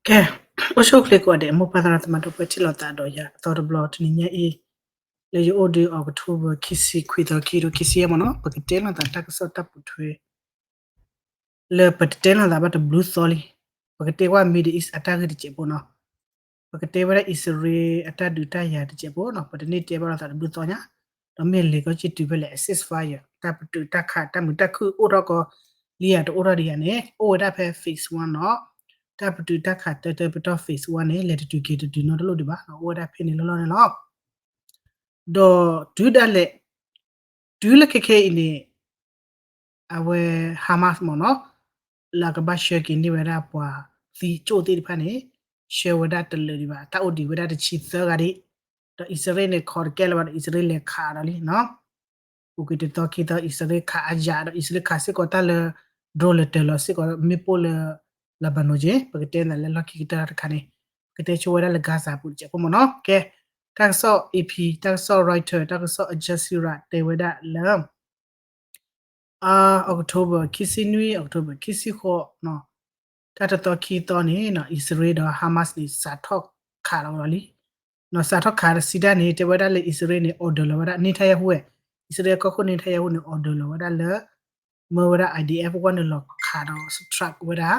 ကဲ, အိၣ်ဆူၣ်အိၣ်ချ့ကိးဂၤဒဲး မိၢ်ပၢ်သရၣ်သမါဒီပုၢ်ဝဲၢ်ထံၣ်လိာ်သးဒီးယၤအသီတဘျီတနံၤညါအံၤ, လၢယအိၣ်ဒီး October ခံဆံခွံသီ ခံကထိခံဆံယဲၢ်မ့ၢ်နီၤ, ပကတဲလိာ်သးတၢ်ကစီၣ်တၢ်ပိာ်ထွဲ လၢပတတဲလိာ်သးဘၣ်တဘျုးသီလံ. ပကတဲကွၢ် Middle East အတၢ်ဂ့ၢ်တစဲးဖိနီၤ. ပကတဲဝဲဒၣ်အံၣ်စရ့လးအတၢ်ဒုးတၢ်ယၤတစဲးဖိနီၤ, ပတန့ၢ်တဲဘၣ်လိာ်သးတဘျုးသီညါ, ဒီးမ့ၢ်လဲၤကီက့ၤတုၤဖဲလဲၣ် ceasefire တၢ်ပတုာ်တၢ်ခးတၢ်မုာ်တၢ်ခုၣ်အိၣ်ထီၣ်ကီး လံဧါတအိၣ်ထီၣ်ဒံးဧါန့ၣ် အိၣ်ဝဲဒၣ်ဖဲ phase one နီၤ. တၢ်ပတုာ်တၢ်ခးတၢတၢပတီၢ် phase one န့ၣ် လဲၤတတုၤက့ၤတတုၤနီတလိၣ်ဒံးဘၣ်နီၤ, အိၣ်ဝဲဒၣ်ဖဲန့ၣ်လီၤလီၤန့ၣ်လီၤ. ဒီးတုၤဒၣ်လဲာ် တုၤလၢခဲခဲအံၤန့ၣ် အဝဲ Hamas မ့ၢ်နီၤ, လၢအကဘၣ်ဆှၢက့ၤန့ၢ်ဝဲဒၣ်ပှၤသံကၠိၣ်သ့ၣ်တဖၣ်န့ၣ် ဆှၢဝဲဒၣ်တလၢာ်ဒံးဘၣ်, တၢ်အိၣ်ဒံးဝဲဒၣ်တဆံသၢဂၤဒံး, ဒီးအံၣ်စရ့လးန့ၣ် ခိးတကဲလၢၤဘၣ်ဒီး အံၣ်စရ့လးလဲၤခးဒီးလံနီၤ. ပူၤကွံာ်တသီခံသီ အံၣ်စရ့လးခးအယၤဒီး အံၣ်စရ့လးခးစ့ၢ်ကီးတၢ်လၢ drone လဲၤတၢၤလီၤစ့ၢ်ကီးမ့ၣ်ပိၢ်လၢ Lebanon က့, ပကတဲနၤလၢလီၢ်ခံကတၢၢ်တခါန့ၣ်, ပကတဲဆိဝဲဒၣ်လၢ Gaza ပူၤတစဲးဖိမ့ၢ်နီၤ. ကဲ, တၢ်ကစီၣ် A P, တၢ်ကစီၣ် Reuters, တၢ်ကစီၣ် Al Jazeera တဲဝဲဒၣ်လၢ October ခံဆံနွံ October ခံဆံဃိး တၢ်တသီခံသီန့ၣ် အံၣ်စရ့လးဒီး Hamas န့ၣ် စးထီၣ်ခးလီၤဝဲလီၤလံ. စးထီၣ်ခးတစံးတၢ်န့ၣ် တဲဝဲဒၣ်လၢအံၣ်စရ့လးန့ၣ် order လီၤဝဲဒၣ် Netanyahu ဝဲ, အံၣ်စရ့လးကီၢ်ခိၣ် Netanyahu န့ၣ် order လီၤဝဲဒၣ်လၢ မၢဝဲဒၣ် I D F ဝဲန့ၣ်လီၤခးဒီး strike ဝဲဒၣ်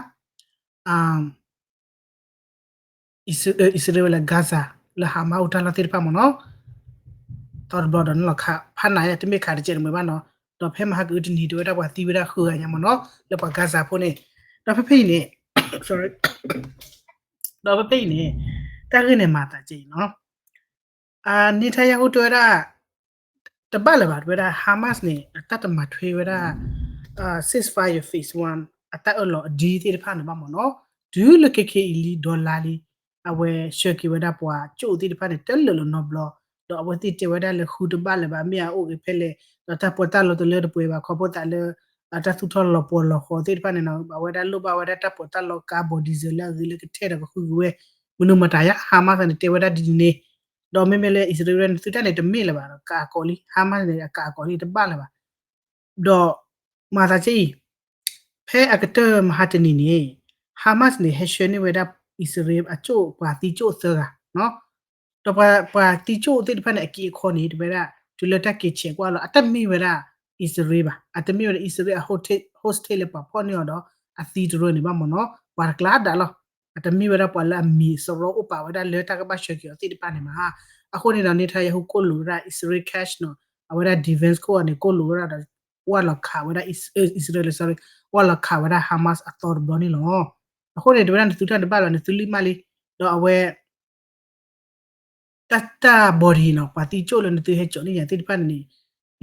အံၣ်စရ့လးဝဲလၢ Gaza လၢ Hamas အိၣ်တၢ်လီၢ်သ့ၣ်တဖၣ်မ့ၢ်နီၤ. သီတဘျီဒီးန့ၣ်လီၤခး ဖးနးယါ တမ့ၢ်ခးတစဲးတမှဲၤဘၣ်နီၤ. ဒီးဖဲမဟါကအုတနံၤ တဲဝဲဒၣ်ပှၤသံဝဲဒၣ်ဃုဂၤညါမ့ၢ်နီၤ လၢပှၤ Gaza ဖိန့ၣ်, ဒီးဖဲဖဲအံၤန့ၣ် ဒီးဖဲဖဲအံၤန့ၣ် တၢ်ဂ့ၢ်န့ၣ်မၤသးကဲအံၤနီၤ. Netanyahu တဲဝဲဒၣ် တဘၣ်လၢၤဘၣ် တဲဝဲဒၣ် Hamas န့ၣ် အတၢ်တမၤထွဲဝဲဒၣ် ceasefire phase one အတၢ်အၢၣ်လီၤအဒံသ့ၣ်တဖၣ်န့ၣ်ဘၣ်မ့ၢ်နီၤ. တုၤလၢခဲခဲအံၤလံ ဒီလါလံ အဝဲဆှၢက့ၤဝဲဒၣ်ပှၤကၠိၣ်သ့ၣ်တဖၣ်န့ၣ် တလၢာ်လၢၤနီတဘျီ, ဒီးအဝဲသ့ၣ်တဲဝဲဒၣ်လၢဃုတဘၣ်လၢၤဘၣ် မ့ၢ်အအိၣ်ဂ့ၤဖဲလဲၣ်, ဒီးတၢ်ပီးတၢ်လီတလၢတပှဲၤဘၣ် ခီဖျိသးလၢ အတၢ်သူၣ်ထီၣ်လီၤပှီၢ်လီၤဃီၤသ့ၣ်တဖၣ်န့ၣ်နီၤ ဘၣ်ဝဲဒၣ်လိၣ်ဘၣ်ဝဲဒၣ်တၢ်ပီးတၢ်လီ carbon diesel လၢအဂ့ၤလၢကထဲဒီးကဃုက့ၤဝဲ မနုၤမတၤယါ Hamas န့ၣ် တဲဝဲဒၣ်ဒ်န့ၣ်န့ၣ်, ဒီးမ့မ့ၢ်လၢအံၣ်စရ့လးန့ၣ် သုတၢ်န့ၣ်တမ့ၢ်လၢၤဘၣ်ဒီး ကအကိးလံ Hamas န့ၣ် အကအကိးလံ တဘၣ်လၢၤဘၣ်. ဒီးမၤသးကဲအံၤ ဖဲအကတၢၢ်မဟါတနံၤန့ၣ် Hamas န့ၣ် ဟဲဆှၢန့ၢ်ဝဲဒၣ်အံၣ်စရ့လးအကၠိၣ်ပှၤသံကၠိၣ်သၢဂၤ ဒီးပှၤသံကၠိၣ်သ့ၣ်တဖၣ်န့ၣ် အက့အခီန့ၣ် တဲဝဲဒၣ် တုၤလၢတၢ်က့ၤဆဲးကွၢ်လီၤ အတမ့ၢ်ဝဲဒၣ်အံၣ်စရ့လးဘၣ်, အတမ့ၢ်ဝဲဒၣ်အံၣ်စရ့လးအ hostage လၢပှၤဖီၣ်န့ၢ်အီၤဒီး အသံတရၢန့ၣ်ဘၣ်မ့ၢ်နီၤ ပှၤတကျါဒၣ်လီၤ. အတမ့ၢ်ဝဲဒၣ်ပှၤလၢအမံၤစရီအိၣ်ပာ်ဝဲဒၣ်လၢတၢ်ကဘၣ်ဆှၢက့ၤအီၤသ့ၣ်တဖၣ်န့ၣ်ဘၣ်. အဃိန့ၣ်ဒီး Netanyahu ကိၣ်လိာ်ဝဲဒၣ် အံၣ်စရ့လး cash နီၤ အဝဲဒၣ် defense ခိၣ်အီၤန့ၣ် ကိၣ်လိာ်ဝဲဒၣ်ဒီး ဝၢ်လီၤခးဝဲဒၣ် အံၣ်စရ့လး sorry ဝၢ်လီၤခးဝဲဒၣ် Hamas အသီတဘျီန့ၣ်လီၤ. အဃိန့ၣ် တဲဝဲဒၣ်နသုတၢ်တဘၣ်လၢၤ နသုလံၣ်မးလံ, ဒီးအဝဲ တၢ်တၢ် body နီၤ ပှၤသံကၠိၣ်လၢနသုဟဲကၠီးန့ၢ်ယၤသ့ၣ်တဖၣ်န့ၣ်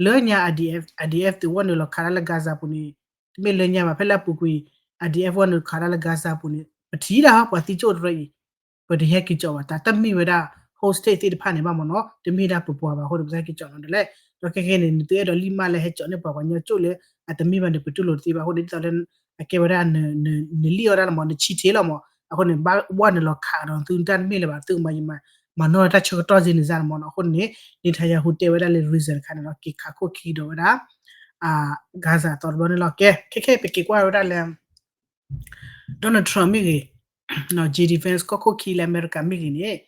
လၢညါ I D F, I D F သုးဝဲနုာ်လီၤခးတၢ်လၢ Gaza ပူၤန့ၣ် တမ့ၢ်လၢညါဘၣ် ဖဲလၢအပူၤကွံာ် I D F ဝဲနုာ်ခးတၢ်လၢ Gaza ပူၤန့ၣ် ပထံၣ်ဒၣ်ပှၤသံကၠိၣ်တရၢအံၤ ပတဟဲက့ၤကၠီးဘၣ် တၢ်တမ့ၢ်ဝဲဒၣ် hostage သ့ၣ်တဖၣ်န့ၣ်ဘၣ်မ့ၢ်နီၤ တမ့ၢ်ဒၣ်ပပှၤဘၣ်အဃိန့ၣ် ပတဟဲက့ၤကၠီးနီၤဒ်လဲၣ်. ဒီးခဲခဲန့ၣ် နသုအဲၣ်ဒိးလံၣ်မးလၢဟဲကၠီးန့ၢ်ပှၤပှၤကညီကၠိၣ်လၢ အတမ့ၢ်ဘၣ်န့ၣ် ပတူၢ်လိာ်တသ့ဘၣ်အဃိန့ၣ် ဒ်သိးလၢ အကဲဝဲဒၣ် နလံၣ်အီၣ်ဒၣ်လီၤမ့ၢ် နဆံထံလီၤမ့ၢ် အဃိန့ၣ် ဘၣ်ဝဲနုာ်လီၤခးဒီးသုတၢ်တမ့ၢ်လၢၤဘၣ် သုမၤယမၤ မၤနီၢ်တၢ်ဆၢကတီၢ်စ့န့ၣ်စ့ၢ်လီၤမ့ၢ်နီၤ အဃိန့ၣ် Netanyahu တဲဝဲဒၣ်လၢ reason တခါန့ၣ် က့ၤခးခိၣ်ခံဒီးဝဲဒၣ် Gaza အသီတဘျီန့ၣ်လီၤ. ကဲ ခဲခဲပက့ၤကွၢ်ဝဲဒၣ်လၢ Donald Trump မ့ၢ်ဂ့ၤ J D Vance ကီၢ်ခိၣ်ခံလၢအမဲရကၤမ့ၢ်ဂ့ၤန့ၣ်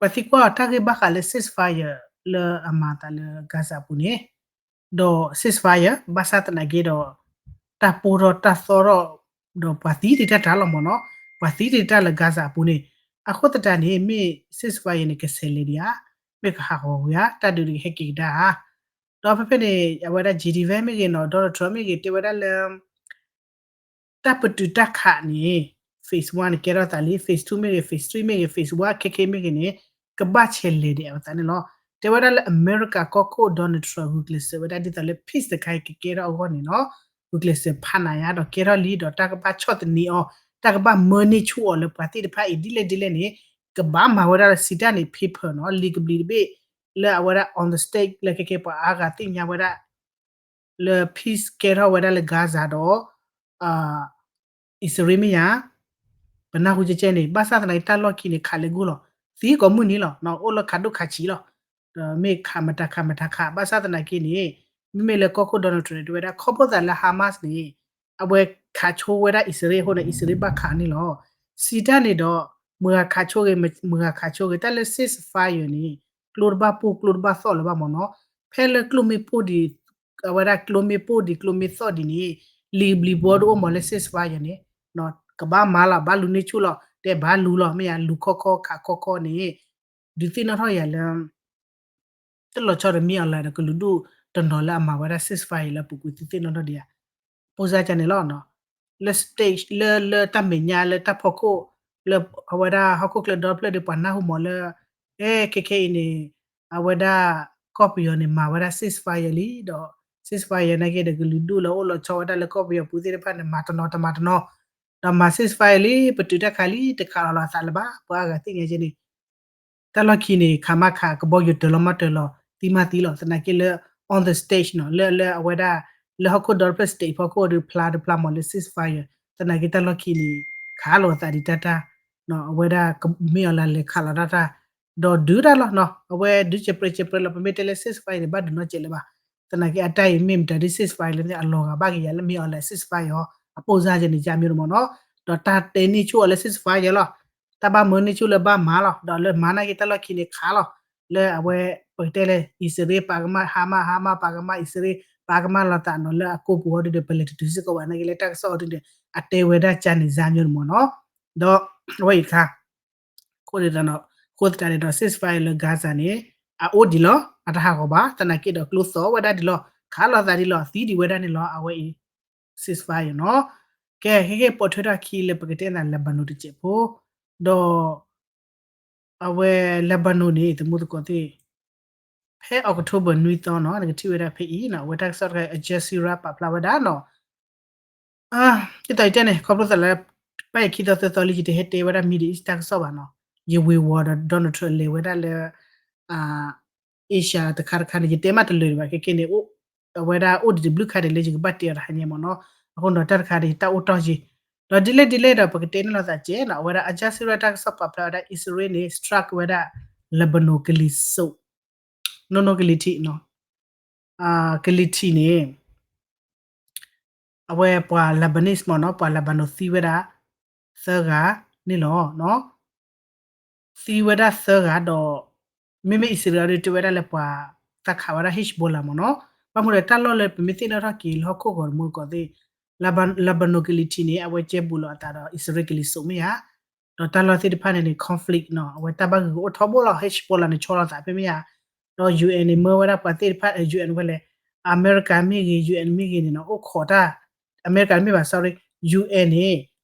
ပှၤသံကွၢ်အီၤတၢ်ဂ့ၢ်ဘၣ်ဃးလၢ ceasefire လၢအမၤသးလၢ Gaza ပူၤန့ၣ် ဒီး ceasefire ဘၣ်ဆၣ်သနာ်က့ဒီး တၢ်ပိၢ်ထီၣ်တၢ်သီထီၣ် ဒီးပှၤသံတ့ၢ်တၢ်တၢ်လီၤမ့ၢ်နီၤ, ပှၤသံတ့ၢ်တၢ်လၢ Gaza အပူၤန့ၣ်, အဃိသတးန့ၣ် မ့ၢ် ceasefire န့ၣ် ကဆဲးလဲၤဒံးဧါ, မ့ၢ်ကဟးဂီၤဝံၤဧါ, တၢ်ဒုးန့ၣ်ကဟဲက့ၤကဒါဧါ. ဒီးဖဲဖဲန့ၣ် အဝဲဒၣ် J D Vance မ့ၢ်ဂ့ၤနီၤ, Donald Trump မ့ၢ်ဂ့ၤ တဲဝဲဒၣ်လၢ တၢ်ပတုာ်တၢ်ခးန့ၣ် phase one န့ၣ် ကဲထီၣ်သးလံ, phase two မ့ၢ်ဂ့ၤ, phase three မ့ၢ်ဂ့ၤ, phase one ခဲခဲမ့ၢ်ဂ့ၤန့ၣ် ကဘၣ်ဆဲးလဲၤဒံးအသးန့ၣ်လီၤ. တဲဝဲဒၣ်လၢအမဲရကၤကီၢ်ခိၣ် Donald Trump ဂုာ်ကျဲးစၢးဝဲဒၣ်ဒ်သိးလၢ peace တခါအံၤကကဲထီၣ်အဂီၢ်န့ၣ်နီၤ, ဂုာ်ကျဲးစၢးဖးနးယါဒီးကဲထီၣ်လံဒီးတၢ်ကဘၣ်ဆီၣ်သနံးအီၤ, တၢ်ကဘၣ်မၢန့ၢ်ဆူၣ်အီၤလၢပှၤသ့ၣ်တဖၣ်အံၤဒ်လဲၣ်ဒ်လဲၣ်န့ၣ်, ကဘၣ်မၤဝဲဒၣ်လၢစံးတၢ်န့ၣ် paper နီၤ, လံာ်ကဘျံးတဘ့ၣ် လၢအဝဲဒၣ် on the stage လၢခဲခဲပှၤအါဂၤသ့ၣ်ညါဝဲဒၣ် လၢ peace ကဲထီၣ်ဝဲဒၣ်လၢ Gaza ဒီး အံၣ်စရ့လးမ့ၢ်ဧါ, ပနၢ်ဟူကဲကဲန့ၣ် ဘၣ်ဆၣ်သနာ်က့တၢ်လီၢ်ခံန့ၣ် ခးလဲၤဂီၢ်လီၤ, သံကိးမုၢ်နံၤလီၤ, အိၣ်လၢခးဒိၣ်ခးဆံးလီၤ, ဒီးမ့ၢ်ခးမတၤခးမတၤခး, ဘၣ်ဆၣ်သနာ်က့န့ၣ် မ့မ့ၢ်လၢကီၢ်ခိၣ် Donald Trump န့ၣ် တဲဝဲဒၣ် ခီဖျိသးလၢ Hamas န့ၣ် အဝဲခးဆိဝဲဒၣ်အံၣ်စရ့လးအဃိန့ၣ် အံၣ်စရ့လးဘၣ်ခးန့ၣ်လီၤ. စံးတၢ်န့ၣ်ဒီး မုၢ်ဂၤခးဆိဂ့ၤ မုၢ်ဂၤခးဆိဂ့ၤ တၢ်လၢ ceasefire န့ၣ် ကျိတဘၣ်ပိၢ်ကျိတဘၣ်သီၣ်လၢၤဘၣ်မ့ၢ်နီၤ, ဖဲလၢကျိမ့ၢ်ပိၢ်ဒံး အဝဲဒၣ်ကျိမ့ၢ်ပိၢ်ဒံး ကျိမ့ၢ်သီၣ်ဒံးန့ၣ် လံာ်ကဘျံးဘီဒိၣ်အိၣ်မးလၢ ceasefire န့ၣ် ကဘၣ်မၤလီၤ ဘၣ်လူၤန့ၢ်ဆူၣ်လီၤ, တဲဘၣ်လူၤလီၤ မ့ၢ်ယလူၤခီခီခးခီခီန့ၣ် ဒုးသ့ၣ်နီၣ်ထီၣ်ယၤလၢ တၢ်လီၤဆီဒီး မ့ၢ်အီၤလၢဒီးကလုာ်ဒူၣ်တနီၤလၢအမၤဝဲဒၣ် ceasefire လၢအပူၤကွံာ်သ့ၣ်နီၣ်ထီၣ်ဒံးဧါ, ပိၢ်စါကန့ၣ်လီၤ, လၢ stage လၢ လၢတၢ်မဲာ်ညါလၢတၢ်ဖီခိၣ် လၢအဝဲဒၣ်ဟီၣ်ခိၣ်ချၢဒီဖျၢၣ်ဒီးပှၤနၢ်ဟူမးလၢ အဲ ခဲခဲအံၤန့ၣ် အဝဲဒၣ်ကီၢ်ပယီၤန့ၣ် မၤဝဲဒၣ် ceasefire လံဒီး ceasefire နာ်က့ဒီး ကလုာ်ဒူၣ်လၢအိၣ်လီၤဆီဝဲဒၣ်လၢကီၢ်ပယီၤပူၤသ့ၣ်တဖၣ်န့ၣ် မၤတနီၤတမၤတနီၤ ဒီးမၤ ceasefire လံ ပတုာ်တၢ်ခးလံ တခးလီၤလီၤအသးလၢၤဘၣ် ပှၤအါဂၤသ့ၣ်ညါကဲန့ၣ် တၢ်လီၢ်ခံန့ၣ် ခးမးခး ကဘီယူၤတၢၤလီၤမးတၢၤလီၤ သံမးသံလီၤ သနာ်က့လၢ on the stage နီၤ လၢ လၢအဝဲဒၣ် လၢဟီၣ်ခိၣ်ဒီဖျၢၣ် stage ဖီခိၣ်ဒီး ဖျါတဖျါမးလၢ ceasefire သနာ်က့တၢ်လီၢ်ခံန့ၣ် ခးလိာ်အသးဒံးတၢ်တၢ် အဝဲဒၣ်မ့ၢ်အီၤလၢလဲၤခးလီၤတၢ်တၢ် ဒီးဒုးတၢ်လီၤနီၤ အဝဲဒုးစဲးပြဲးစဲးပြဲးလီၤ ပမ့ၢ်တဲလၢ ceasefire န့ၣ် ဘၣ်ဒုးနီၢ်ကဲးလၢၤဘၣ် သနာ်က့အတၢ်အံၤမ့ၢ်မတၤဒ် ceasefire လၢအလီၤဂာ်ဘၣ်က့ၤယၤလၢမ့ၢ်အီၤလၢ ceasefire အီၤ အပိၢ်စါကန့ၣ် ကမ့ၢ်တမးနီၤ ဒီးတၢ်တဲန့ၢ်ဆူၣ်အီၤလၢ ceasefire လီၤ တၢ်ဘၣ်မၢန့ၢ်ဆူၣ်လၢဘၣ်မၤလီၤ ဒီးလၢမၤနာ်က့တၢ်လီၢ်ခံန့ၣ်ခးလီၤ လၢအဝဲ ပကတဲလၢ အံၣ်စရ့လးပာ်ကမၣ် Hamas Hamas ပာ်ကမၣ် အံၣ်စရ့လး ပာ်ကမၣ်လိာ်သးနီၤ လၢအကိးပူၤအီၤဒုဒီး ပလဲၤတတုၤစ့ၢ်ကီးဘၣ်နာ်က့လၢတၢ်ကစီၣ်အီၤဒုဒီး အတဲဝဲဒၣ်ကန့ၣ် ကမ့ၢ်တမးနီၤ ဒီး အဝဲအံၤတခါ အဃိသတးန့ၣ်ဒီး ceasefire လၢ Gaza န့ၣ် အအိၣ်ဒံးလီၤ အတဟးဂီၤဘၣ် သနာ်က့ဒီးကျိသီၣ်ဝဲဒၣ်ဒံးလီၤ ခးလိာ်သးဒံးလီၤ သံဒံးဝဲဒၣ်န့ၣ်လီၤ အဝဲအံၤ ceasefire နီၤ ကဲ ဟ့ၣ်ဂ့ၢ်ပိာ်ထွဲထီၣ်ခံလၢပကတဲနၤ Lebanon တစဲးဖိ ဒီး အဝဲ Lebanon န့ၣ် သမူသကိးသ့ၣ် ဖဲ October နွံသီနီၤ နကထံၣ်ဝဲဒၣ်ဖဲအံၤနီၤ အဝဲတၢ်ကစီၣ်တခါ Al Jazeera ပာ်ဖျါဝဲဒၣ်နီၤ ဒ်သိးယတဲန့ၣ် ခီဖျိသးလၢ ပၢ်ယခံသီသၢသီလံ ယတဟဲတဲဝဲဒၣ် Middle East တၢ်ကစီၣ်ဘၣ်နီၤ ယဝ့ၤဝီၤဒီး Donald Trump လဲၤဝဲဒၣ်လၢ Asia တခါတခါန့ၣ် ယတဲမးတလၢာ်ဒံးဘၣ် ခဲကဲန့ၣ် အဝဲဒၣ်အိၣ်ဒံးတဘျုးခါဒံးလၢယကဘၣ်တဲအီၤတဟါညါမ့ၢ်နီၤ အဃိဒီးတၢ်တခါန့ၣ် တၢ်အိၣ်တီၢ်ယံၤ ဒီးဒ်လဲၣ်ဒ်လဲၣ်ဒီး ပကတဲန့ၣ်လိာ်သးကဲနီၤ အဝဲဒၣ် Al Jazeera တၢ်ကစီၣ်ပာ်ဖျါဝဲဒၣ် အံၣ်စရ့လးန့ၣ် strike ဝဲဒၣ် Lebanon ကလံၤစိး နီၢ်နီၢ်ကလံၤထံးနီၤ ကလံၤထံးန့ၣ် အဝဲပှၤ Lebanese မ့ၢ်နီၤ ပှၤ Lebanon သံဝဲဒၣ် သၢဂၤန့ၣ်လီၤ သံဝဲဒၣ်သၢဂၤဒီး မ့မ့ၢ်အံၣ်စရ့လးဒီး တဲဝဲဒၣ်လၢပှၤသးခးဝဲဒၣ် Hezbollah မ့ၢ်နီၤ ဘၣ်မနုၤဒီးတၢ်လီၢ်လၢပမ့ၢ်သ့ၣ်နီၣ်ထီၣ်က့ၤလၢဟီၣ်ခိၣ်ဂီၤတမူတကိးသ့ၣ် Lebanon ကလံၤထံးန့ၣ် အဝဲကဲဘူးလိာ်အသးဒီး အံၣ်စရ့လးကလံၤစိးမ့ၢ်ဧါ ဒီးတၢ်လီၢ်သ့ၣ်တဖၣ်န့ၣ်န့ၣ် conflict နီၤ အဝဲတၢ်ဘၣ်ဂုာ်ကအိၣ်ထီဘိလီၤ Hezbollah န့ၣ် ဆီလီၤသးဖဲမ့ၢ်ဧါ ဒီး UN န့ၣ် မၢဝဲဒၣ်ပှၤသ့ၣ်တဖၣ် UN ဝဲလဲၣ် အမဲရကၤမ့ၢ်ဂ့ၤ UN မ့ၢ်ဂ့ၤန့ၣ်နီၤ အိၣ်ခိးတၢ် အမဲရကၤမ့ၢ်ဘၣ် sorry UN န့ၣ်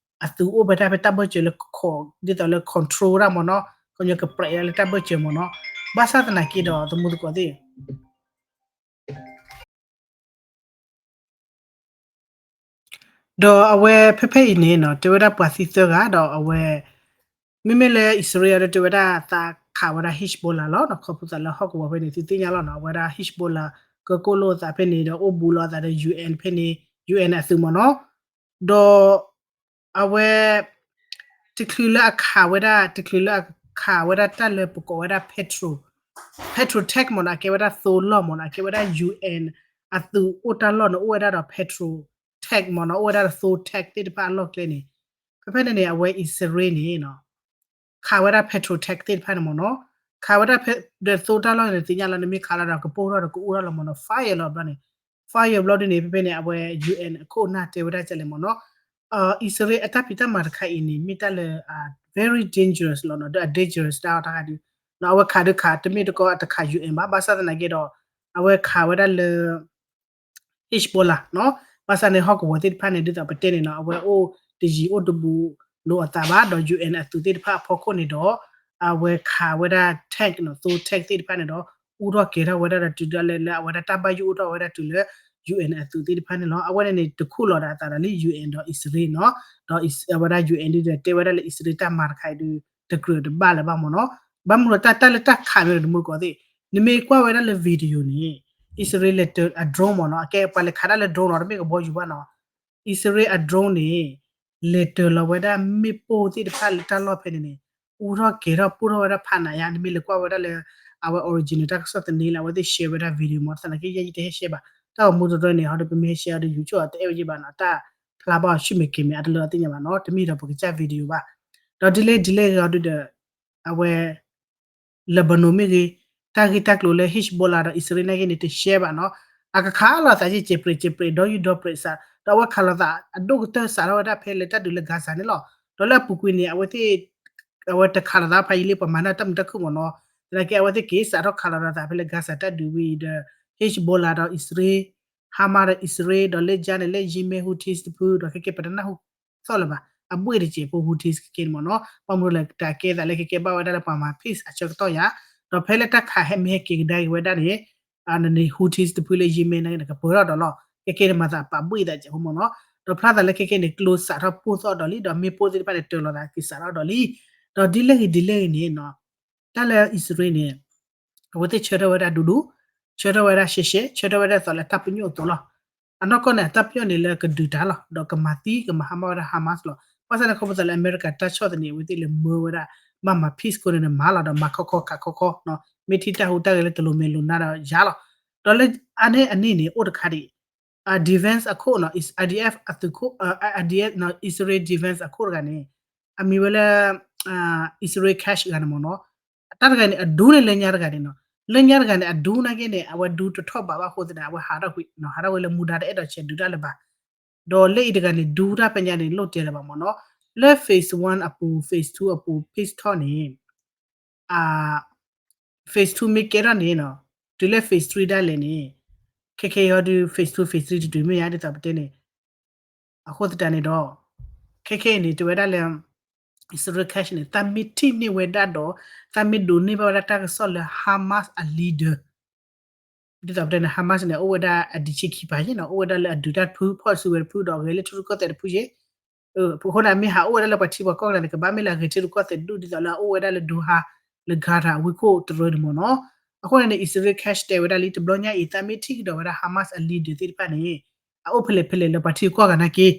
အသုးအိၣ်ဖဲတၢ်ဖဲတၢ်ဘၢၣ်စၢၤလၢ ဒ်သိးလၢ control တၢ်မ့ၢ်နီၤ ကညီကပြဲးဒၣ်လၢတၢ်ဘၢၣ်စၢၤမ့ၢ်နီၤ ဘၣ်ဆၣ်သနာ်က့ဒီး သမူသကိးသ့ၣ် ဒီးအဝဲဖဲဖဲအံၤန့ၣ်နီၤ တဲဝဲဒၣ်ပှၤသံသၢဂၤဒီးအဝဲ မ့မ့ၢ်လၢအံၣ်စရ့လးဒီး တဲဝဲဒၣ်သးခးဝဲဒၣ် Hezbollah လီၤနီၤ ခီဖျိသးလၢဟီၣ်ကဝီၤဖဲန့ၣ် သုသ့ၣ်ညါလီၤနီၤ အဝဲဒၣ် Hezbollah ကကိၣ်လိာ်သးဖဲန့ၣ်ဒီး အိၣ်ဘူးလိာ်သးဒီး UN ဖဲန့ၣ် UN အသုးမ့ၢ်နီၤ ဒီး အဝဲ တချုးလၢအခးဝဲဒၣ် တချုးလၢအခးဝဲဒၣ်တၢ်လၢပကိးဝဲဒၣ် Petro Petro tank မ့ၢ်နီၤ အကဲဝဲဒၣ်သိလီၢ်မ့ၢ်နီၤ အကဲဝဲဒၣ် UN အသုးအိၣ်တၢ်လီၢ်န့ၣ် အိၣ်ဝဲဒၣ်ဒီး Petro tank မ့ၢ်နီၤ အိၣ်ဝဲဒၣ်ဒီးသိ tank သ့ၣ်တဖၣ်အလီၢ်ကျဲန့ၣ် ဖဲဖဲန့ၣ်န့ၣ် အဝဲအံၣ်စရ့လးန့ၣ်နီၤ ခးဝဲဒၣ် Petro tank သ့ၣ်တဖၣ်န့ၣ်မ့ၢ်နီၤ ခးဝဲဒၣ် ဒီးသိတၢ်လီၢ်န့ၣ် သ့ၣ်ညါလီၤ နမ့ၢ်ခးလီၤဒီးကပိၢ်ထီၣ်ဒီးကအိၣ်ထီၣ်လီၤမ့ၢ်နီၤ fire လီၤဘျီန့ၣ် fire ဘျီဒ်န့ၣ် ဖဲဖဲန့ၣ် အဝဲ UN အခိၣ်အနၢ်တဲဝဲဒၣ်ကလဲၣ်မ့ၢ်နီၤ အံၣ်စရ့လးအတၢ်ဖံးတၢ်မၤတခါအံၤန့ၣ် မ့ၢ်တၢ်လၢ very dangerous လီၤနီၤ, ဒီးအ dangerous တၢ်အီၤတၢ်ခါဒုး နီၤ အဝဲခးဒုးခး တမ့ၢ်တကီအတခး ယူၣ်အဲၣ် ဘၣ်, ဘၣ်ဆၣ်သနာ်က့ဒီး အဝဲခးဝဲဒၣ်လၢ Hezbollah နီၤ, ဘၣ်ဆၣ်န့ၣ် ဟီၣ်ကဝီၤသ့ၣ်တဖၣ်န့ၣ် ဒ်သိးပတဲန့ၣ်နီၤ အဝဲအိၣ်တယံၤအိၣ်တဘူးလိာ်အသးဘၣ်, ဒီး ယူၣ်အဲၣ် အသုးသ့ၣ်တဖၣ်အဖီခိၣ်န့ၣ်ဒီး အဝဲခးဝဲဒၣ် tank နီၤ, သိ tank သ့ၣ်တဖၣ်န့ၣ်ဒီး အူထီၣ်ကဲၤထီၣ်ဝဲဒၣ်ဒီးတုၤဒၣ်လဲာ်လၢအဝဲဒၣ်တၢ်ဘၣ်ယိၣ်အိၣ်ထီၣ်ဝဲဒၣ်တုၤလၢ ယူၣ်အဲၣ် အသုးသ့ၣ်တဖၣ်န့ၣ်လီၤ. အဝဲန့ၣ်န့ၣ် တခူၣ်လီၤဒီးအသးဒီးလံ ယူၣ်အဲၣ် ဒီးအံၣ်စရ့လးနီၤ, ဒီးအဝဲဒၣ် ယူၣ်အဲၣ် ဒုးဒီးတဲဝဲဒၣ်လၢအံၣ်စရ့လးတၢ်မၤတခါအံၤဒုး တကြၢးတဘၣ်လၢၤဘၣ်မ့ၢ်နီၤ, ဘၣ်မနုၤလၢတၢ်လၢတၢ်ခးမ့ၢ်ဒီးတမုၢ်ကီးသ့ၣ်, နမ့ၢ်ကွၢ်ဝဲဒၣ်လၢ video န့ၣ် အံၣ်စရ့လးလဲၤတၢၤအ drone မ့ၢ်နီၤ, အကဲပှၤလဲၤခးဒၣ်လၢ drone နီၤ, တမ့ၢ်ကဘီယူၤဘၣ်နီၤ အံၣ်စရ့လးအ drone န့ၣ် လဲၤတၢၤလီၤဝဲဒၣ်မ့ၣ်ပိၢ်သ့ၣ်တဖၣ်လၢတၢ်လီၢ်ဖဲန့ၣ်န့ၣ် အူထီၣ်ကဲၤထီၣ်ပူၣ်ထီၣ်ဝဲဒၣ်ဖးနးယါ, နမ့ၢ်လဲၤကွၢ်ဝဲဒၣ်လၢ အဝဲ original တၢ်ကစီၣ်သန့လၢအဝဲသ့ၣ် share ဝဲဒၣ် video မ့ၢ်သနာ်က့ ယဲယတဟဲ share ဘၣ်, တၢ်ဂီၤမူတရၢန့ၣ် ဟီဒီးပမ့ၢ်ဟဲ share အီၤဒီး YouTube အတအဲၣ်ဝဲယဘၣ်နီၤ, တၢ်ဖျါဘၣ်ဆူၣ်မဲာ်ကဲၤမဲာ်အတလၢအသ့ၣ်ညါဘၣ်နီၤ, တမ့ၢ်ဒီးပကစၢ် video ဘၣ်, ဒီးဒ်လဲၣ်ဒ်လဲၣ်ဂ့ၤအီၤဒုးဒီး အဝဲ Lebanon မ့ၢ်ဂ့ၤ, တၢ်ဂ့ၢ်တၢ်ကျိၤလၢ Hezbollah ဒီးအံၣ်စရ့လးနာ်က့န့ၣ် တရှဲဘၣ်နီၤ, အကခးလိာ်သးယ့ၢ် ကဲးပြဲးကဲးပြဲး ဒီယူဒီပြဲးစး, ဒီးအဝဲခးလိာ်သးအဒိၣ်ကတၢၢ်စးထီၣ်ဝဲဒၣ်ဖဲလၢတၢ်ဒုးလၢ Gaza န့ၣ်လီၤ, ဒီးလၢအပူၤကွံာ်န့ၣ် အဝဲသ့ၣ် အဝဲတခးလိာ်သးဖးယံာ်လံ ပှၤမၤန့ၢ်တၢ်မုာ်တၢ်ခုၣ်မ့ၢ်နီၤ, သနာ်က့အဝဲသ့ၣ်က့ၤစးထီၣ်ခးလိာ်သးဖဲလၢ Gaza တၢ်ဒုးဝံၤဒီး Hezbollah ဒီးအံၣ်စရ့လး Hamas ဒီးအံၣ်စရ့လး ဒီးလၢယါန့ၣ် လၢ Yemen Houthis တဖု ဒီးခဲကဲပတနၢ်ဟူသီၣ်လၢၤဘၣ်, အဘှ့ၣ်တစဲးဖိ Houthis ခဲကဲန့ၣ်မ့ၢ်နီၤ, ဘၣ်မနုၤလဲၣ် တၢ်ကဲသးလၢခဲကဲဘၣ်ဝဲဒၣ်လၢပှၤမၤ peace အဆၢကတီၢ်ယါ, ဒီးဖဲလၢတၢ်ခးဟဲမ့ၢ်ဟဲက့ၤကဒါက့ၤဝဲဒၣ်န့ၣ် အန့ၣ် Houthis တဖုလၢ Yemen န့ၣ် ကပၢၤထီၣ်ဒီးလီၤ, ခဲကဲန့ၣ်မၤသးပာ်ဘှ့ၣ်သးစဲးဖိမ့ၢ်နီၤ, ဒီးဖျါသးလၢခဲကဲန့ၣ် ကျိစးထီၣ်ပိၢ်သီၣ်ဒီးလံ ဒီးမ့ၣ်ပိၢ်သ့ၣ်တဖၣ်န့ၣ် တၢၤလီၤသးက့ၤစးထီၣ်ဒီးလံ, ဒီးဒ်လဲၣ်ဂ့ၤဒ်လဲၣ်ဂ့ၤန့ၣ်နီၤ တၢ်လၢအံၣ်စရ့လးန့ၣ် အဝဲသ့ၣ်ဆၢထၢၣ်ဝဲဒၣ်ဒူဒူ, ဆၢထၢၣ်ဝဲဒၣ်ရှဲရှဲ, ဆၢထၢၣ်ဝဲဒၣ်သိးလၢတၢ်ပညိၣ်အသိးလီၤ. အနီၢ်ကီၢ်န့ၣ် အတၢ်ပညိၣ်န့ၣ်လၢကဒုးတၢ်လီၤ, ဒီးကမၤသံကမၤဟါမၢ်ဝဲဒၣ် Hamas လီၤ. ဘၣ်ဆၣ်န့ၣ်ခီဖျိလၢအမဲရကၤတၢ်ဆီၣ်သနံး အဝဲသ့ၣ်လဲၤမၢဝဲဒၣ် ဘၣ်မၤ peace ခိၣ်န့ၣ် မၤလီၤဒီးမၤခီခီခးခီခီ, မ့ၢ်ထံၣ်တၢ်ဟူးတၢ်ဂဲၤလၢတလိၤမဲာ်လိၤနါဒီးယါလီၤ. ဒီးလၢအန့ၣ်အန့ၣ်န့ၣ် အိၣ်တခါဒံး defense အခိၣ်နီၤ, IDF အသုးခိၣ်, IDF နီၤ, Israel defense အခိၣ်တဂၤန့ၣ် အမံၤဝဲလၢ Israel Katz တဂၤန့ၣ်မ့ၢ်နီၤ, တၢ်တဂၤန့ၣ် အဒူန့ၢ်လၢညါတဂၤန့ၣ်နီၤ, လၢညါတဂၤန့ၣ် အဒူနာ်က့န့ၣ် အဝဲဒူတထီၣ်ဘးဘၣ်အဃိသတးန့ၣ် အဝဲဟးထီၣ်ကွံာ်နီၤ, ဟးထီၣ်ဝဲလၢမူဒါတအဲၣ်ဒိးဆဲးဒုးတၢ်လၢၤဘၣ်. ဒီးလၢအံၤတဂၤန့ၣ် ဒူတၢ်ဖဲညါန့ၣ် လိၣ်တဲလၢၤဘၣ်မ့ၢ်နီၤ, လၢ phase one အပူၤ phase two အပူၤ peace talk န့ၣ် အ phase two မ့ၢ်ကဲထီၣ်န့ၣ်နီၤ, တုၤလၢ phase three ဒၣ်လဲာ်န့ၣ်, ခဲခဲအံၤဟီဒုး phase two phase three တတုၤမ့ၢ်ယါ ဒ်သိးပတဲန့ၣ်, အဃိသတးန့ၣ်ဒီး ခဲခဲအံၤန့ၣ် တဲဝဲဒၣ်လၢ Israel Katz န့ၣ် သးမ့ၢ်ထံၣ်န့ၢ်ဝဲဒၣ်ဒီး သးမ့ၢ်ဒိးန့ၢ်ဘၣ်ဝဲဒၣ်တၢ်ကစီၣ်လၢ Hamas အ leader ဒ်သိးပတဲန့ၣ် Hamas န့ၣ် အိၣ်ဝဲဒၣ်အဒံးဆံခံပၤယ့ၣ်နီၤ, အိၣ်ဝဲဒၣ်လၢအဒုးတၢ်တဖု ဖီၣ်စုဝဲတဖု ဒီးဂဲၤလၢထံရူၢ်ကီၢ်သဲးတဖုယ့ၣ်, အဃိန့ၣ် မ့ၢ်ဟးအိၣ်ဝဲဒၣ်လၢပှၤထံပှၤကီၢ်ကဒါန့ၣ် ကဘၣ်မ့ၢ်လၢအဂဲၤထံရူၢ်ကီၢ်သဲးဒူၣ် ဒ်သိးလၢအအိၣ်ဝဲဒၣ်လၢ Doha လၢ Qatar အဝ့ၢ်ခိၣ်တရၢန့ၣ်မ့ၢ်နီၤ. အဃိန့ၣ်န့ၣ် Israel Katz တဲဝဲဒၣ်လံ တဘျီညါအံၤ သးမ့ၢ်ထံၣ်ကဒီးဝဲဒၣ် Hamas အ leader သ့ၣ်တဖၣ်န့ၣ် အအိၣ်ဖဲလဲၣ်ဖဲလဲၣ်လၢပှၤထံကီၢ်ဂၤနာ်က့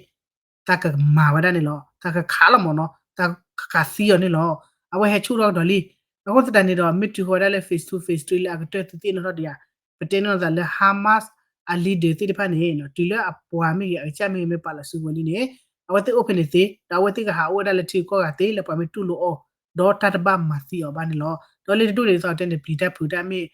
သးကမၤဝဲဒၣ်န့ၣ်လီၤ, သးကခးလီၤမ့ၢ်နီၤ, သးကခးသံအီၤန့ၣ်လီၤ. အဝဲဟဲဆူၣ်ထီၣ်ကဒီးလံ. အဃိသတးန့ၣ်ဒီး မ့ၢ်တုၤဃီၤဝဲဒၣ်လၢ phase two phase three လၢအကတၢၢ်သုးသ့ၣ်နီၣ်ထီၣ်ဒံးဧါ, ပတဲနီၣ်သးလၢ Hamas အ leader သ့ၣ်တဖၣ်န့ၣ် တုၤလၢအပှၤမ့ၢ်ဂ့ၤ အကစၢ်မ့ၢ်ဂ့ၤ မ့ၢ်ပာ်လီၤစုကဝဲၤလံန့ၣ် အဝဲသ့ၣ်အိၣ်ဖဲန့ၣ်သ့, ဒီးအဝဲသ့ၣ်ကဟးအိၣ်ဝဲဒၣ်လၢထံကီၢ်ဂၤသ့ လၢပှၤမ့ၢ်တူၢ်လိာ်အီၤ ဒီးတၢ်တဘၣ်မၤသံအီၤဘၣ်န့ၣ်လီၤ. ဒီးလၢတဒူၣ်န့ၣ် ဒ်သိးတဲန့ၣ် ပျံၤတၢ်ဖုးတၢ်မ့ၢ်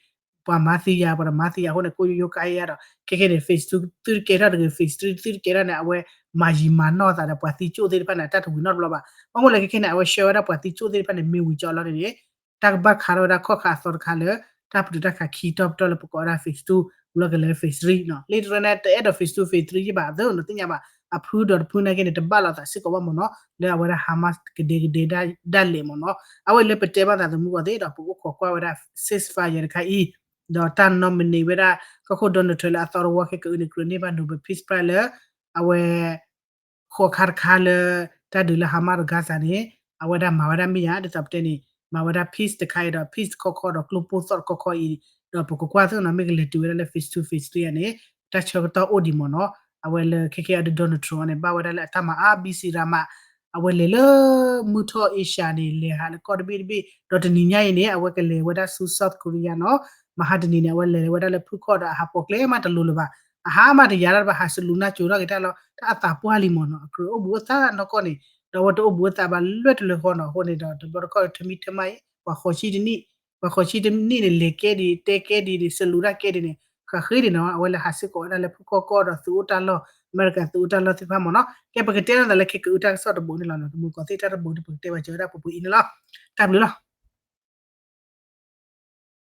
ပှၤမၤသံယၤ ပှၤတမၤသံယၤအဃိန့ၣ် ကိးယိယိကါယါဒီး ခဲခဲန့ၣ် phase two သုတကဲထီၣ်တဂ့ၤ phase three သုတကဲထီၣ်န့ၣ် အဝဲမၤယံာ်မၤနီၢ်သးဒီးပှၤသံကၠိၣ်သ့ၣ်တဖၣ်န့ၣ် အတၢ်တဝံၤနီတဘျီဘၣ်. ဘၣ်မနုၤလဲၣ် ခဲခဲန့ၣ် အဝဲဆှၢဝဲဒၣ်ပှၤသံကၠိၣ်သ့ၣ်တဖၣ်န့ၣ် မ့ၢ်ဝံၤကၠီလီၤန့ၣ် တၢ်ကဘၣ်ခးထီၣ်ဝဲဒၣ်ခီၣ်ခါအသီတခါလၢ တၢ်ပတုာ်တၢ်ခးခံတီၤပတီၢ်လၢပကိးဝဲဒၣ် phase two လီၤကလဲၤ phase three နီၤ. လၢတရၢန့ၣ် တအဲၣ်ဒိး phase two phase three ယ့ၣ်ဘၣ်အသၢနီၤ သ့ၣ်ညါဘၣ် အဖုဒီးတဖုနာ်က့န့ၣ် တဘၣ်လိာ်သးစ့ၢ်ကီးဘၣ်မ့ၢ်နီၤ လၢအဝဲဒၣ် Hamas ကဒဲကဒဲဒၣ်လဲာ်မ့ၢ်နီၤ. အဝဲလၢပတဲဘၣ်သးသမူကီၢ်သ့ၣ်ဒီး ပအိၣ်ခိးကွၢ်ဝဲဒၣ် ceasefire တခါအံၤ ဒီးတၢ် nominate ဝဲဒၣ် ကီၢ်ခိၣ် Donald Trump လၢအသီတဝီခဲကအုန့ၣ် ကြၢးန့ၢ်ဘၣ် Nobel Peace Prize လၢ အဝဲ ဃိးခါတခါလၢ တၢ်ဒုးလၢ Hamas ဒီး Gaza န့ၣ် အဝဲဒၣ်မၤဝဲဒၣ်မ့ၢ်ယါ ဒ်သိးပတဲန့ၣ် မၤဝဲဒၣ် peace တခါအံၤဒီး peace တခီခီဒီးကျိပိၢ်သီၣ်တခီခီအံၤ ဒီးပကကွၢ်သ့ၣ်နီၤ မ့ၢ်ကလဲၤတုၤဝဲဒၣ်လၢ phase two phase three န့ၣ် တၢ်ဆၢကတီၢ်အိၣ်ဒံးမ့ၢ်နီၤ. အဝဲလၢခဲခဲအံၤဒီး Donald Trump န့ၣ် ဘၣ်ဝဲဒၣ်လၢအတၢ်မၤအါဘံစံရၤမး အဝဲလဲၤလၢမုၢ်ထီၣ် Asia န့ၣ် လဲၤဟးလၢကီၢ်တဘ့ၣ်တဘ့ၣ် ဒီးတနံၤညါအံၤန့ၣ် အဝဲကလဲၤဝဲဒၣ်ဆူ South Korea နီၤ. မဟါတနံၤန့ၣ် အဝဲလဲၤဝဲဒၣ်လၢဖုခီၣ်ဒီးအဟးပိာ်ကျဲမးတလိၤလၢၤဘၣ်. အဟးမးတယာ်လၢၤဘၣ် ဟးစလူၤနၢ်ကၠိထီၣ်က့ၤတၢ်လီၤ တၢ်အသးပှၢ်လံမ့ၢ်နီၤ. အကြၢးအိၣ်ဘှံးအိၣ်သါနီၢ်ကီၢ်န့ၣ် ဒီးအဝဲတအိၣ်ဘှံးအိၣ်သါဘၣ်လွဲၢ်တလၢၤဃီနီၤ. အဃိန့ၣ်ဒီး တဘျီတခီၣ် ထမံၤထမါအံၤ ပှၤဃိးဆံတနံၣ် ပှၤဃိးဆံတနံၣ်န့ၣ် လဲၤကဲဒ် တဲကဲဒ်န့ၣ် စလူၤတၢ်ကဲဒ်န့ၣ် ကဃ့ဒံးနီၤ အဝဲလဲၤဟးစ့ၢ်ကီးဝဲဒၣ်လၢဖုခီၣ်ကီၢ်ဒီးသုးအိၣ်တၢ်လီၢ် အမဲရကၤသုးအိၣ်တၢ်လီၢ်သ့ၣ်တဖၣ်မ့ၢ်နီၤ. ကဲ ပကတဲဒၣ်သးလၢခဲကအုတၢ်ကစီၣ်တဘိန့ၣ်လီၤနီၤ. တမုာ်ကီးသ့ၣ်တၢ်တဘိန့ၣ် ပကတဲဘၣ်စၢၤဝဲဒၣ်ပှဲၤပှဲၤအံၤန့ၣ်လီၤ. တၢ်ဘျုးလီၤ.